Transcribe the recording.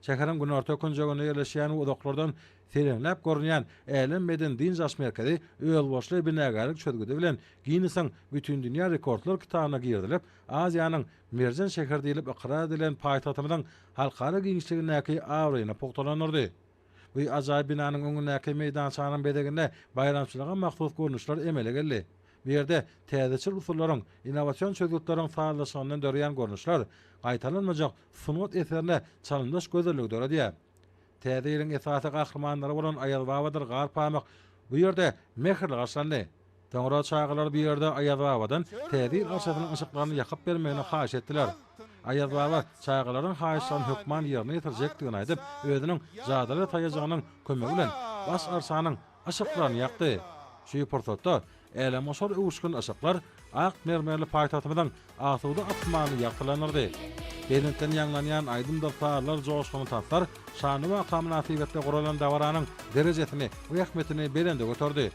Şäheriň günorta künjeginde ýerleşýän we uzaklardan seleňläp görünýän Älem medeni-dynç alyş merkezi özboluşly binagärlik çözgüdi bilen Ginnesiň Bütindünýä rekordlar kitabyna girizilip, Aziýanyň merjen şäheri diýlip ykrar edilen paýtagtymyzyň halkara giňişligindäki abraýyny pugtalandyrdy. Bu ajaýyp binanyň öňündäki meýdançanyň bezeginde baýramçylyga mahsus görnüşler emele geldi. Bu ýerde täzeçil usullaryň, innowasion çözgütleriň sazlaşygyndan döreýän görnüşler gaýtalanmajak sungat eserine çalymdaş gözelligi döredýär. Täze ýylyň esasy gahrymanlary bolan Aýazbabadyr Garpamyk bu ýerde mähirli garşylandy. Soňra çagalar bu ýerde Aýazbabadan Täze ýyl arçasynyň yşyklaryny ýakyp bermegini haýyş etdiler. Aýazbaba çagalaryň haýyşlaryny hökman ýerine ýetirjekdigini aýdyp, özüniň jadyly taýajygynyň kömegi bilen baş arçanyň yşyklaryny ýakdy. Şu pursatda älemgoşar öwüşginli yşyklar ak mermerli paýtagtymyzyň asuda asmanyny ýagtylandyrdy. Belentden ýaňlanýan aýdymdyr sazlar, joşgunly tanslar şanly waka mynasybetli guralan dabaranyň derejesini we ähmiýetini belende göterdi.